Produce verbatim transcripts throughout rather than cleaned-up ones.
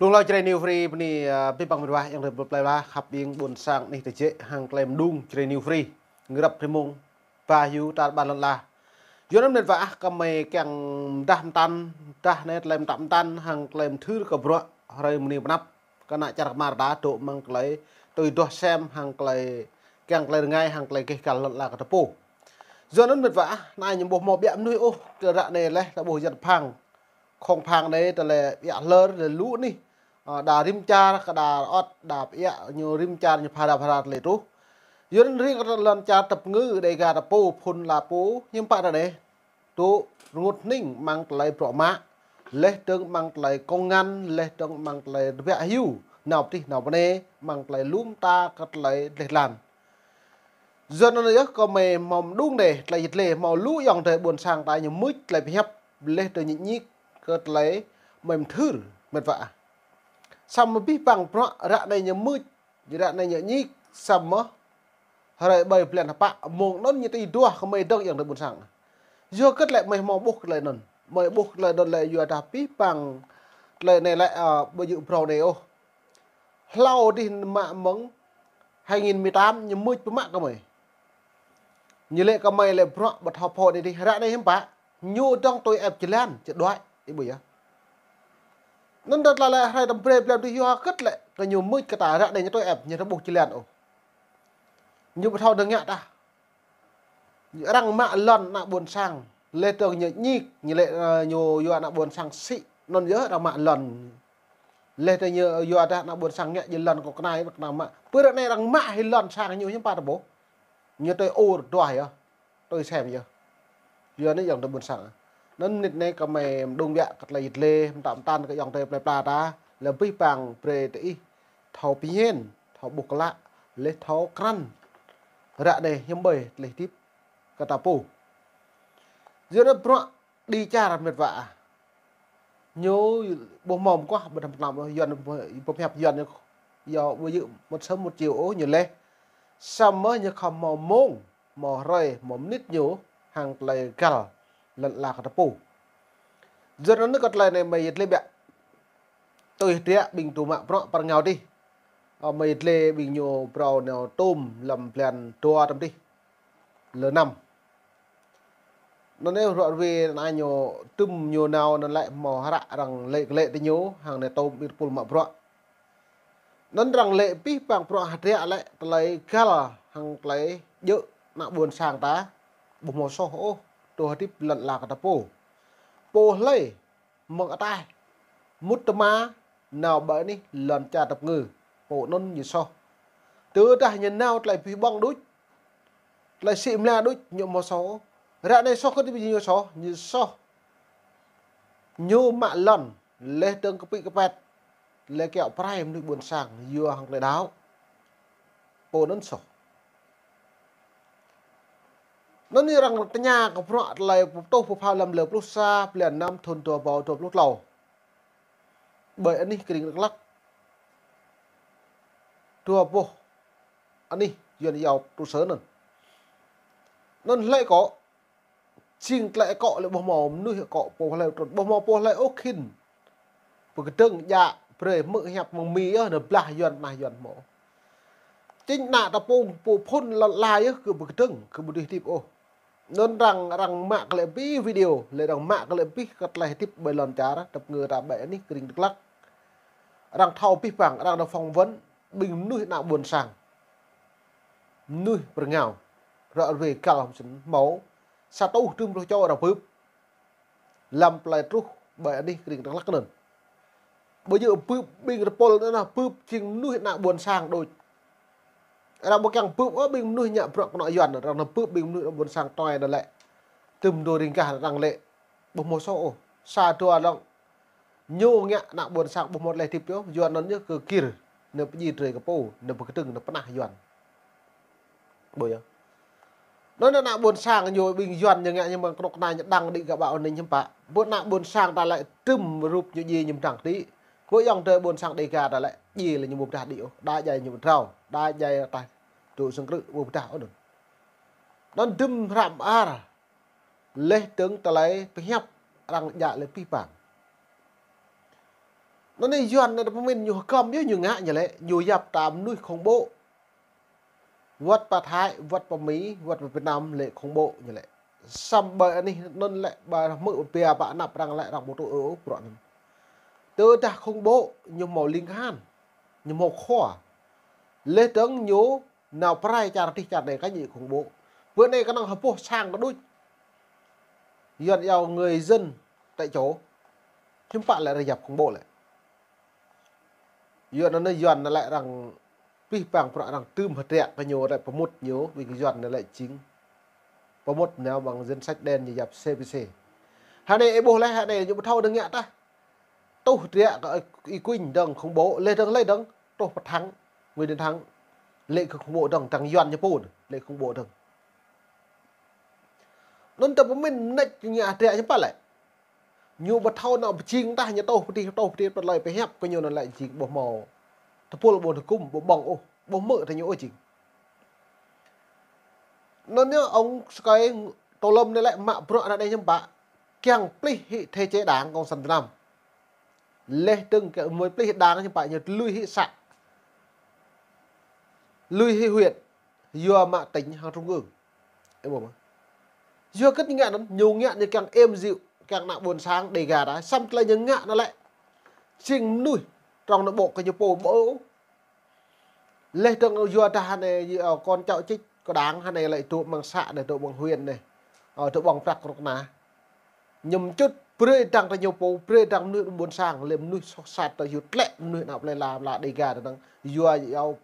Mơ̆ng lơi Jrai New Free bơni, ơ, abih bang mĕt wa ayŏng adơi plơi pla khăp ƀing ƀôn sang anih tơjĕ hăng tơlơi mơđung Jrai New Free. Ngă rap rĭm mông ba hyu tar ƀar lŏn ala. Yua anŭn mĕt wa ah, kơmơi kiăng dah mơtăn, dah anai tơlơi mơtă mơtăn hăng tơlơi mơthưr kơ bruă hrơi mơni pơanăp kơ ană čar kơmar ta dŏ amăng tơlơi tui duah sem hăng tơlơi kiăng tơlơi rơngai hăng tơlơi gêh gal lŏn ala kơ ta pô. Yua anŭn mĕt wa ah, anai ñu ƀu hmâo ƀiă mơnuih ôh, kơ ră anai laih ta ƀuh Yuan phang, khŏng phang anai tơlơi ƀiă hlơr, tơlơi lu anih. Ơ, đa rĭm čar, kơ đa ot, đa ƀiă, ñu rĭm čar, ñu phara phara tơlơi truh. Yua anŭn ring kơ lŏn čar tơpơngư, Dêga ta pô, phŭn la pô, hiư̆m pă ră anai dŏ rơngot hning amăng tơlơi bruă mă, laih dơ̆ng amăng tơlơi kông ngăn, laih dơ̆ng amăng tơlơi rơbeh hyu, nao pơ tih nao pơ anai, amăng tơlơi lŏm ta kơ tơlơi dleh dlan. Yua anŭn yơh kơmơi hmâo mơđung anai, tơlơi yit lĕ hmâo lu ayŏng adơi ƀôn sang ta ñu mưč tơlơi pơhiăp, laih dơ̆ng ñu ñik kơ tơlơi mơi mơthưr mĕt wa ah. Samơ̆ abih bang bruă ră anai ñu mưč, ră anai ñu ñik, samơ̆ hrơi ƀơi blan hơpă mông anŭn ñu tui duah kơmơi dơ̆ng ayŏng adơi ƀôn sang. Yua hơget lĕ mơi hmâo ƀuh tơlơi anŭn. Mơi ƀuh tơlơi anŭn lĕ yua dah abih bang tơlơi anai lĕ, ơ, ƀu djơ̆ phrâo anai ôh. Hlâo dih mă mơ̆ng hai nghìn mười tám ñu mưč pơmă kơmơi. Ñu lĕ kơmơi lĕ bruă ƀu thâo pô anai dih, ră anai hiư̆m pă. Ñu dơ̆ng tui ĕp jơlan, čơđuaĭ, ih ƀuh yơh. Anŭn dah tơlơi lĕ hrơi tơm brơi blan dih yua hơget lĕ, kơ ñu mưč kơ ta ră anai ñu tui ĕp, ñu ƀu thâo ƀuh jơlan ôh. Ñu ƀu thâo dơ̆ng ngă tah. Arăng mă lŏn ană ƀôn sang, laih dơ̆ng ñu ñik, ñu lĕ, ơ, ñu yua ană ƀôn sang sĭ, anŭn yơh arăng mă lŏn. Laih dơ̆ng ñu yua dah ană ƀôn sang ngă jơlan kơ kơnai, kơnai mă. Pơ ră anai arăng mă hĭ lŏn sang ñu hiư̆m pă ta ƀuh. Ñu tui ur duah yơh, tui sem yơh. Yua anai ayŏng adơi ƀôn sang. Anŭn mơnit anai kơmơi mơđung ƀiă kơ tơlơi yit lĕ, mơtă mơtăn kơ ayŏng adơi plơi pla ta, lĕ abih bang brơi tơ ih thâo pơñen, thâo ƀuh klă, laih thâo krăn. Ră anai hiư̆m ƀơi tơlơi hơdip kơ ta pô. Yua anŭn bruă đĭ čar mĕt wa ah. Ñu ƀu hmâo mơguah ƀu đăm pơnăm ôh, Yuan ƀu pơhiăp Yuan ñu, yua ƀu djơ̆ một sớm một chiều ôh ñu laih. Samơ̆ ñu khŏm hmâo mông, hmâo hrơi, hmâo mơnit ñu hăng tơlơi găl lŏn ala kơ ta pô. Yua anŭn kơ tơlơi anai mơi yit lĕ ƀiă. Tui hơdră ƀing dŏ mă bruă pơ rơngiao dih. Ơ, mơi yit lĕ ƀing ñu phrâo nao tôm lăm blan dua tơm dih. Lơ năm. Anŭn anai ruă ruê anai ñu tŭm ñu nao anŭn lĕ hmâo hră arăng lĕ kơ lĕ tơ ñu hăng anai tôm ƀing pul mă bruă. Anŭn arăng lĕ abih bang bruă hơdră lĕ tơlơi găl hăng tơlơi djơ̆ ană ƀôn sang ta. Ƀu hmâo soh ôh, tơ hơdip lŏn ala kơ ta pô. Pô hlơi mơ̆ng ataih mŭt tơma nao ƀơi anih lŏn čar tơpơngư, pô anŭn ñu soh. Tơdah ñu nao tơlơi abih bang đôč, tơlơi sĭ mơla đôč, ñu ƀu hmâo soh. Ră anai soh kơ tơlơi ñu soh, ñu soh. Ñu mă lŏn, laih dơ̆ng kơpĭ kơpĕt, laih kiaŏ pơrai mơnuih ƀôn sang, yua hăng tơlơi đaŏ. Pô anŭn soh. Anŭn arăng tơña kơ bruă tơlơi pơtô pơphao lăm lơ pluh sa, blan năm, thŭn dua rơbâo dua pluh klâo. Ƀơi anih kơring Dak Lak. Dua boh anih Yuan iâu trụ sở anŭn. Anŭn hlơi kơ jing tơlơi akŏ lĕ ƀu hmâo mơnuih akŏ pô hlơi trŭn, ƀu hmâo pô hlơi ôh khĭn pơkơdơ̆ng djă brơi hmư̆ hiăp mơ̆ng Mi yơh, nao blah Yuan, pơnah Yuan hmâo. Chính ană ta pô, pô phŭn lŏn ala yơh kơ pơkơdơ̆ng, kơ ƀu dưi hơdip ôh. Anŭn arăng, arăng mă kơ lĕ abih video, lĕ arăng mă kơ lĕ abih kơ tơlơi hơdip ƀơi lŏn čar tơpơngư ta ƀơi anih kơring Dak Lak. Arăng thâo abih bang, arăng nao phỏng vấn ƀing mơnuih ană ƀôn sang. Mơnuih pơ rơngiao. Ră ruê găl hơmsĕn hmâo sa rơtuh tơm pluh čô arăng bưp. Lăm plơi truh ƀơi anih kơring Dak Lak anŭn. Ƀu djơ̆ bưp ƀing rơpul anŭn, bưp jing mơnuih ană ƀôn sang đôč. Arăng ƀu kiăng bưp ôh ƀing mơnuih ngă bruă kơnŏ Yuan, arăng nao bưp ƀing mơnuih ană ƀôn sang tơngan anŭn lĕ. Tơm dua ring gah arăng lĕ. Ƀu hmâo soh ôh. Sa dua lŏng ñu ngă ană ƀôn sang ƀu hmâo tơlơi hơdip yơh, Yuan anŭn yơh kơ gir, nao pơdjai drơi kơ pô, nao pơkơdơ̆ng, nao pơnah Yuan. Ƀu yơh. Anŭn ană ƀôn sang ñu ƀing Yuan ñu ngă ñu mơ̆ng kơnuk kơna ñu đang đĭ gah ƀă anai hiư̆m pă. Ƀu ană ƀôn sang ta lĕ tơm rup ñu djai ñu mơdang đĭ. Kơ ayŏng adơi ƀôn sang Dêga ta lĕ djai lĕ ñu ƀu pơdah đĭ ôh. Đa djai ñu pơdrao. Đa djai ataih dŏ sơng krư̆ ƀu pơdah ôh anŭn. Anŭn dŭm hră mơar. Laih dơ̆ng tơlơi pơhiăp arăng djă lĕ abih bang. Anŭn anai Yuan anai pơmĭn ñu hơgŏm yơh ñu ngă ñu lĕ, ñu yap ta mơnuih khủng bố. Wơ̆t pơ Thái, wơ̆t pơ Mi, wơ̆t pơ Việt Nam lĕ khủng bố ñu lĕ. Samơ̆ ƀơi anih anŭn lĕ ƀơi hmư̆ pia pơ anăp arăng lĕ arăng ƀu tŭ ư ôh bruă anŭn. Tơdah khủng bố ñu hmâo ling kahan, ñu hmâo khua. Leh dơ̆ng ñu nao pơrai čar adih čar anai kơ ñu khủng bố. Bơ anai kơnơ̆ng hơpŏh sang kơ đôč. Yuan iâu người dân tại chỗ. Hiư̆m pă lĕ arăng yap khủng bố lĕ. Yuan anŭn Yuan anŭn lĕ arăng pih pang bruă arăng tơm hơdră kơ ñu lĕ pơmŭt ñu, ƀing Yuan anŭn lĕ jing pơmŭt nao ƀơi danh sách đen ñu yap C P C. Hơnai ih ƀuh lĕ, hơnai ñu ƀu thâo dơ̆ng ngă tah. Tuh hơdră kơ Y Quynh dơ̆ng khủng bố, leh dơ̆ng leh dơ̆ng, tuh pơthăng, Nguyễn Đình Thắng. Lĕ kơ khủng bố dơ̆ng, dang Yuan ñu pô, lĕ khủng bố dơ̆ng. Anŭn ta pơmĭn mơneč ngă hơdră ñu pă lĕ. Ñu ƀu thâo nao pơjing tah ñu tuh pơtih, tuh pơtih tơlơi pơhiăp kơ ñu anŭn lĕ jing ƀu hmâo tơpul ƀôn hơkŭm ƀu ƀơ̆ng ôh, ƀu hmư̆ tơ ñu ôh jing. Anŭn ñu ông Sky Tô Lâm anai lĕ mă bruă anai hiư̆m pă kiăng plih hĭ thể chế Đảng Cộng sản Việt Nam. Leh dơ̆ng kiăng mơ̆ plih đảng hiư̆m pă ñu lui hĭ xã. Lui hĭ huyện. Yua mă tỉnh hăng trung ương. Ơ, ƀuh mơ̆. Yua kơ ñu ngă anŭn, ñu ngă ñu kiăng êm djơ̆, kiăng ană ƀôn sang Đêga ta, samơ̆ tơlơi ñu ngă anŭn lĕ. Jing mơnuih, trong anŭn ƀô̆ kơ ñu pô ƀu ôh. Leh dơ̆ng yua dah anai, ơ, con cháu chích, kơ đảng anai lĕ dŏ amăng xã anai, dŏ amăng huyện anai. Ơ, dŏ amăng prăk rơ̆k na. Ñu mơčŭt brơi dang tơ ñu pô, brơi dang mơnuih ƀôn sang, lĕ mơnuih soh sat tơ yua tlĕ mơnuih ană plei pla, pla Đêga ta năng. Yua yua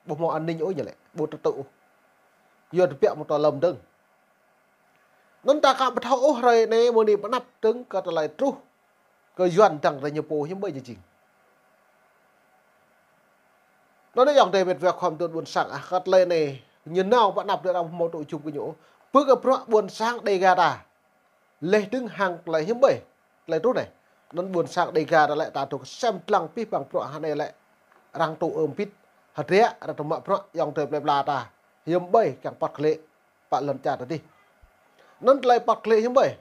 ƀu hmâo an ninh ôh ñu lĕ, ƀu tơtŭ ôh. Yua tơbiă mơ̆ Tô Lâm dơ̆ng. Anŭn ta ka ƀu thâo ôh hrơi anai mơ̆ng anai pơ anăp dơ̆ng kơ tơlơi truh kơ Yuan dang tơ ñu pô hiư̆m ƀơi ñu jing. Anŭn anai ayŏng adơi met wa khua mơtuôn ƀôn sang ah, kơ tơlơi anai ñu nao pơ anăp dơ̆ng arăng ƀu hmâo tŭ jum kơ ñu ôh. Bơ kơ bruă ƀôn sang Đêga ta. Leh dơ̆ng hăng tơlơi hiư̆m ƀơi, tơlơi truh anai. Anŭn ƀôn sang Đêga ta lĕ ta dŏ sem lăng pih pang bruă hơnai lĕ. Arăng tŭ ư ƀĭt, hơdră, arăng tŭ mă bruă, ayŏng adơi plei pla ta. Hiư̆m ƀơi kiăng pŏt klĕ, pă lŏn čar ta dih. Anŭn tơlơi pŏt klĕ hiư̆m ƀơi.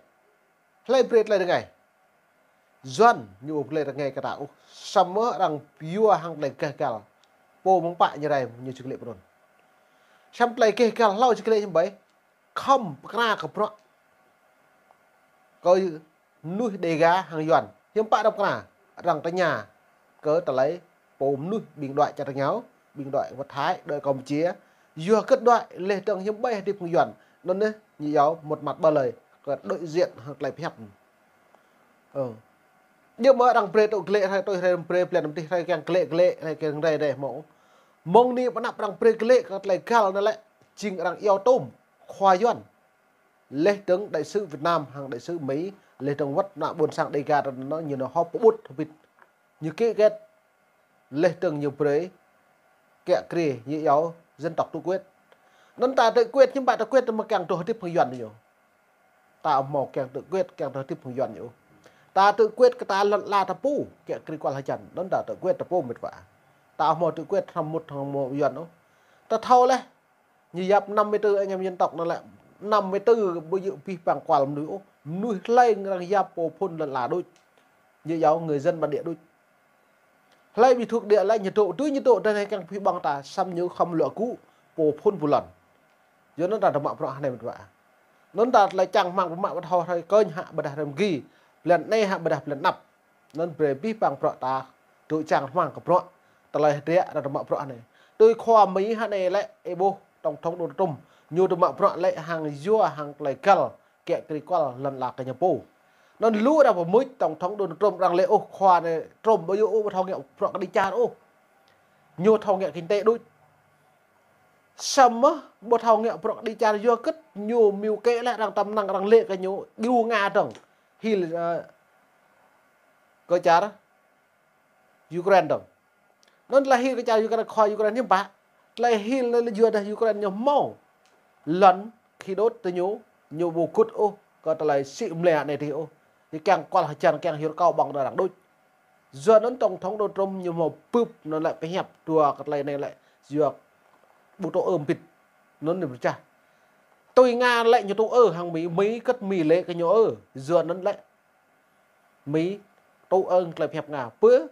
Hlơi brơi tơlơi rơngai. Yuan ñu ƀu brơi rơngai kơ ta ôh. Samơ̆ arăng yua hăng tơlơi gêh gal. Pô mơ̆ng pă ñu rai ñu či klĕ pơnŭn. Samơ̆ tơlơi gêh gal hlâo či klĕ hiư̆m ƀơi. Khŏm pơkra kơ bruă kơ mơnuih Đêga hăng Yuan. Hiư̆m pă arăng pơkra, arăng tơña kơ tơlơi pô mơnuih ƀing đuaĭ čar rơngiao, ƀing đuaĭ wơ̆t Thái, đuaĭ Campuchia. Yua kơ đuaĭ leh dơ̆ng hiư̆m ƀơi hơdip hăng Yuan. Anŭn anai, ñu iâu một mặt ba lời, kơ đối diện hăng tơlơi pơhiăp. Ơ. Yua mơ̆ arăng brơi tŭ klĕ hrơi, tui hrơi brơi blan năm tih hrơi kiăng klĕ klĕ, hrơi kiăng rai rai hmâo. Mơ̆ng anai pơ anăp arăng brơi klĕ kơ tơlơi gal anŭn lĕ, jing arăng iâu tôm, khua Yuan. Leh dơ̆ng đại sứ Việt Nam hăng đại sứ Mỹ, leh dơ̆ng wơ̆t ană ƀôn sang Đêga ta anŭn ñu nao họp pơƀut hơbĭt. Ñu ký kết, leh dơ̆ng ñu brơi kiă kriê, ñu iâu dân tộc tự quyết. Anŭn ta tự quyết, hiư̆m pă tự quyết mơ̆ kiăng tŭ hơdip hăng Yuan ñu. Ta ƀu hmâo kiăng tự quyết, kiăng tŭ hơdip hăng Yuan ñu. Ta tự quyết kơ ta lŏn ala ta pô, kiă kriê kual hơjăn, anŭn ta tự quyết ta pô met wa. Ta ƀu hmâo tự quyết hrŏm mŭt hăng mơ̆ Yuan ôh. Ta thâo leh, ñu yap năm mươi tư anh em dân tộc anŭn lĕ, năm mươi tư ƀu djơ̆ pih pang kual mơnuih ôh, mơnuih hlơi arăng yap pô phŭn lŏn ala đôč. Ñu iâu người dân bản địa đôč. Hlơi ƀu thuộc địa lĕ ñu dŏ, tui ñu dŏ, tơdah kiăng pih ƀơ̆ng ta, samơ̆ ñu khŏm luă gŭ, pô phŭn pô lŏn. Yua anŭn ta tŭ mă bruă hơnai met wa. Anŭn ta tơlơi čang rơmang pơmă wơ̆t hŏ hrơi kơñ hă ƀôdah hrơi mơgi, blan anai hă ƀôdah blan anăp. Anŭn brơi pih pang bruă ta, tŭ čang rơmang kơ bruă, tơlơi hơdră arăng tŭ mă bruă anai. Tui khua Mi hơnai lĕ, ih ƀuh, tổng thống Donald Trump, ñu tŭ mă bruă lĕ hăng yua hăng tơlơi gal, kiă kriê kual lŏn ala kơ ñu pô. Anŭn lu arăng pơmŭt tổng thống Donald Trump arăng lĕ ôh khua anai Trump ƀu djơ̆ ôh ƀu thâo ngă bruă kơđi čar ôh. Ñu thâo ngă kinh tế đôč. Samơ̆ ƀu thâo ngă bruă kơđi čar yua kơ ñu mơ̆ kơ lĕ arăng tơm năng arăng lĕ kơ ñu djru Nga dơ̆ng. Hil, ơ, kơ čar Ukraine dơ̆ng. Anŭn tơlơi hil kơ čar Ukraine, khua Ukraine hiư̆m pă. Tơlơi hil anai lĕ yua dah Ukraine ñu hmâo lŏn khí đốt tơ ñu, ñu ƀu gŭt ôh kơ tơlơi sĭ mlĕ anai dih ôh. Ñu kiăng kual hơjăn kiăng hyu rơkâo ƀơ̆ng tơ arăng đôč. Yua anŭn tổng thống Donald Trump ñu hmâo bưp anŭn lĕ pơhiăp dua kơ tơlơi anai lĕ yua ƀu tŭ ư ƀĭt. Anŭn ñu pơčah. Tui Nga lĕ ñu tŭ ư hăng Mi, Mi kơ̆t Mi lĕ kơ ñu ư. Yua anŭn lĕ Mi tŭ ư tơlơi pơhiăp Nga. Pơ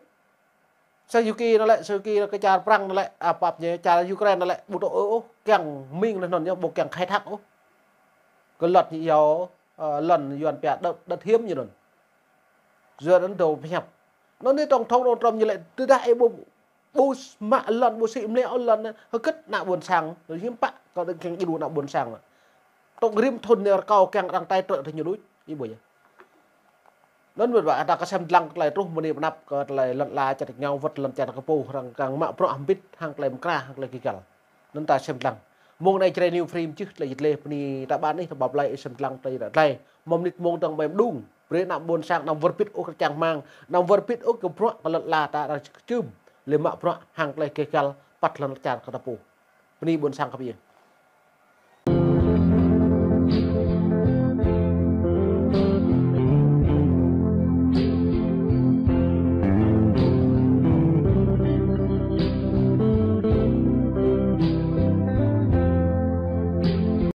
Sa Yuki anŭn lĕ, Sa Yuki kơ čar Prăng anŭn lĕ, a, pap ñu čar Ukraine anŭn lĕ, ƀu tŭ ôh, kiăng ming lĕ anŭn ñu, ƀu kiăng khai thác ôh. Kơ lŏn ñu yua, ơ, lŏn Yuan pia đất, đất hiếm ñu anŭn. Yuan anŭn dŏ pơhiăp. Anŭn anai tổng thống Donald Trump ñu lĕ, tơdah ih ƀu, ƀu mă lŏn, ƀu sĭ mlĕ ôh lŏn, hơgĕt ană ƀôn sang, hiam pă, kơ đơ̆ng kiăng djru ană ƀôn sang. Tŏ rĭm thŭn anai rơkâo kiăng arăng tai trơ tơ ñu đôč, ih ƀuh yơh. Anŭn mơ̆n ƀă ta kơsem dlăng tơlơi truh mơni pơnăp kơ tơlơi lŏn ala čar ñu wơ̆t lŏn čar kơ pô arăng kiăng mă bruă hơbĭt hăng tơlơi mơkra hăng tơlơi gêh găl. Anŭn ta sem dlăng. Mông anai Jrai New Frame čih tơlơi jit lĕ bơni ta ƀan ih ta ƀap lĕ sem dlăng tơlơi ră tơlơi. Mơ̆ng mơnit mông dơ̆ng ƀai mơđung. Brơi ană ƀôn sang anăm wơr bĭt ôh kơ čang hmang, anăm wơr bĭt ôh kơ bruă kơ lŏn ala ta arăng čơkơčưm. Lĕ mă bruă hăng tơlơi gêh găl păt lŏn čar kơ ta pô. Bơni ƀôn sang khăp yơh.